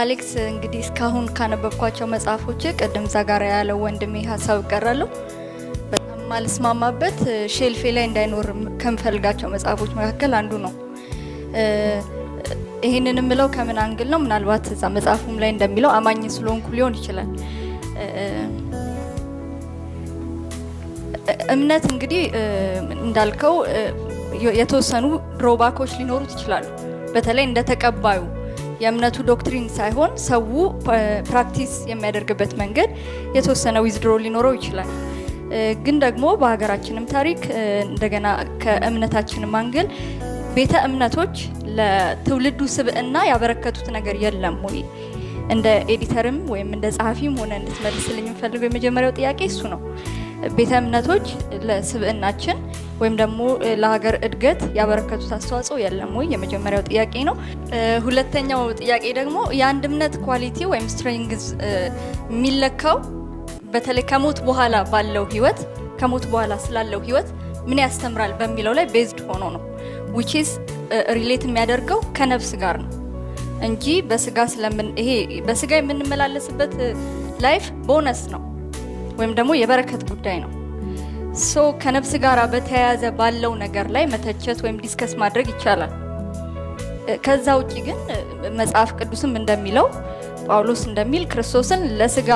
አሌክስ፣ እንግዲህ እስካሁን ካነበብኳቸው መጽሐፎች ቅድም እዛ ጋር ያለው ወንድሜ ሀሳብ እቀራለሁ። በጣም ማልስማማበት፣ shelf ኤ ላይ እንዳይኖር ከምፈልጋቸው መጽሐፎች መካከል አንዱ ነው። ይህንን የምለው ከምን angle ነው? ምናልባት እዛ መጽሐፉም ላይ እንደሚለው አማኝ ስለሆንኩ ሊሆን ይችላል። እምነት እንግዲህ እንዳልከው የተወሰኑ drawback ኦች ሊኖሩት ይችላሉ። በተለይ እንደ ተቀባዩ የእምነቱ doctrine ሳይሆን ሰው practice የሚያደርግበት መንገድ የተወሰነ withdraw ሊኖረው ይችላል። ግን ደግሞ በሀገራችንም ታሪክ እንደገና ከእምነታችንም angle ቤተ እምነቶች ለትውልዱ ስብዕና ያበረከቱት ነገር የለም ወይ? እንደ editor ም ወይም እንደ ጸሐፊም ሆነ እንድትመልስልኝ የምፈልገው የመጀመሪያው ጥያቄ እሱ ነው። ቤተ እምነቶች ለስብዕናችን ወይም ደግሞ ለሀገር እድገት ያበረከቱት አስተዋጽኦ የለም ወይ? የመጀመሪያው ጥያቄ ነው። ሁለተኛው ጥያቄ ደግሞ የአንድ እምነት quality ወይም strength የሚለካው በተለይ ከሞት በኋላ ባለው ህይወት፣ ከሞት በኋላ ስላለው ህይወት ምን ያስተምራል በሚለው ላይ based ሆኖ ነው፣ which is relate የሚያደርገው ከነፍስ ጋር ነው እንጂ በስጋ ስለምን ይሄ በስጋ የምንመላለስበት life bonus ነው ወይም ደግሞ የበረከት ጉዳይ ነው። So ከነፍስ ጋር በተያያዘ ባለው ነገር ላይ መተቸት ወይም discuss ማድረግ ይቻላል። ከዛ ውጭ ግን መጽሐፍ ቅዱስም እንደሚለው፣ ጳውሎስ እንደሚል ክርስቶስን ለስጋ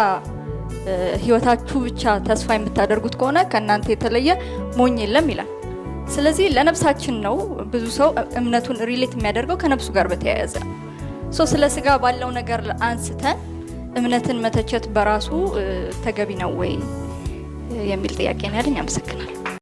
ህይወታችሁ ብቻ ተስፋ የምታደርጉት ከሆነ ከእናንተ የተለየ ሞኝ የለም ይላል። ስለዚህ ለነፍሳችን ነው። ብዙ ሰው እምነቱን relate የሚያደርገው ከነፍሱ ጋር በተያያዘ ነው። So ስለ ስጋ ባለው ነገር አንስተን እምነትን መተቸት በራሱ ተገቢ ነው ወይ የሚል ጥያቄ ነው ያለኝ። አመሰግናለሁ።